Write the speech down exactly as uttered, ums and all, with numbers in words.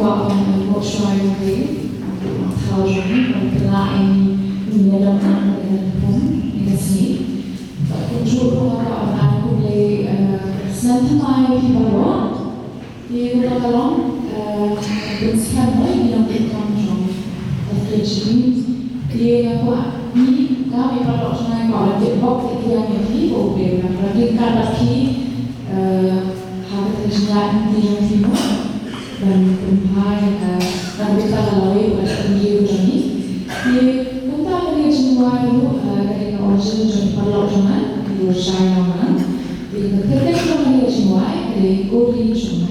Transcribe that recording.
Ong, eh, mok shuwa ïa u Blei, ong, ong thaw jong ngi, ong pynlah ïa ngi, ïa ngi ïa ka pum, ïa ka sngi. Bad kumjuh ruh nga kwah ban ai khublei, eh, sngewbha ïa phi baroh. Te kumba ka long, eh, pynskhem ïa ngi ïa ka kam jong ka F K G B. Te nga kwah ngi, nga, ngi baroh jong ngi kwah ban tip bok ïa ki ïa ngi, ki, ba U Blei u dang ryngkat bad phi, eh, ha kata ka jingïaid lynti jong phi mo. Ban pynphai, eh, ban bynta ka lawei bad ka pynriew jong ngi. Te kumta ka dei ka jingduwai ruh, eh, ka dei ka orjin jong ki paralok jong nga, ki Urshai Nonglang. Te ka kyrteng jong ka dei ka jingduwai, ka dei Ko Ri Jong Nga.